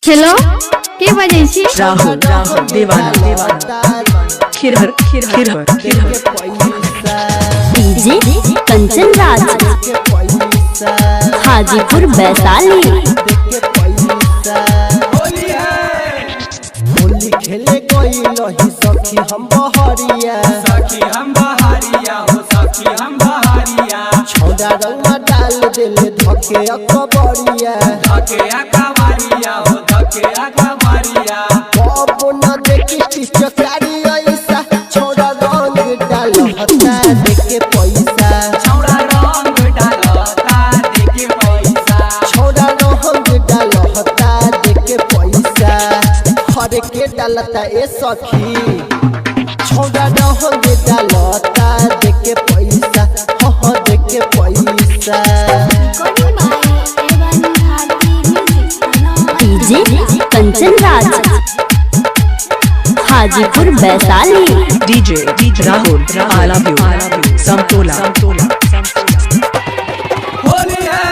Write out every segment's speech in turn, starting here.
Hello, के बजै छी? राहुल राहुल दीवाना दीवाना खिरहर खिरहर खिरहर। डीजे कंचन राज, हाजीपुर वैशाली। होली खेले गई रही सखी हम बहरिया, सखी हम बहारिया हो, सखी हम बहारिया। छौड़ा रंगवा डाल देले धके अकबरिया। धके अकबारिया हो, धके अकबारिया। कबो न देखी चकारी ऐसा, छौड़ा रंग डालता देके पैसा। छौड़ा रंग डालता देके पैसा। छौड़ा रंग डालता देके पैसा, हर के डालता ए सखी। छौड़ा रंग डालता देके पैसा, हाँ हाँ देके पैसा। DJ Kanchan Raj, Hajipur Vaishali. DJ DJ Rahul I love you Samtola Samtola. Holi है।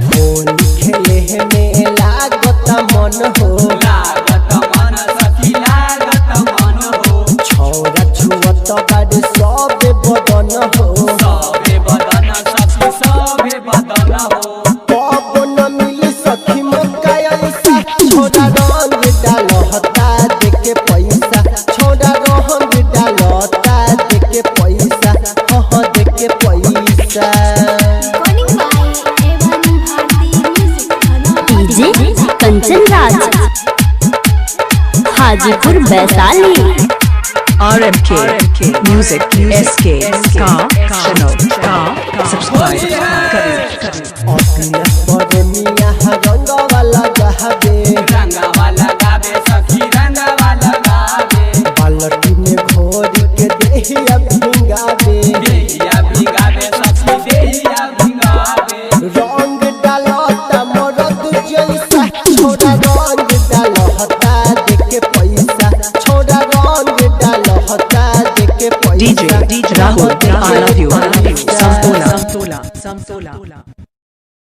होली खेले में लागत मन हो, लागत मन सखी, लागत मन हो। छौरा छुअत बाड़े सब बदन हो। सबे बदन सखी, सबे बदन हो। कबो न मिली सखी मौका ऐसा, छोरा रंग डालता देके पैसा। छोरा रंग डालता देके पैसा, हाँ हाँ देके पैसा। DJ Kanchan Raj, Hajipur Vaishali. RMK Music SK का चैनल का सब्सक्राइब करें। अपना पर मियाँ रंग वाला जहाबे, रंगावा लगावे सखी, रंगावा लगावे। बालटी में घोर के देहिया भिंगाबे। देहिया भिगावे सखी, देहिया भिगावे। रंग डालता मरद जैसा, छोरा रंग डालता देके पैसा। छोरा रंग डालता देके DJ पैसा, DJ Rahul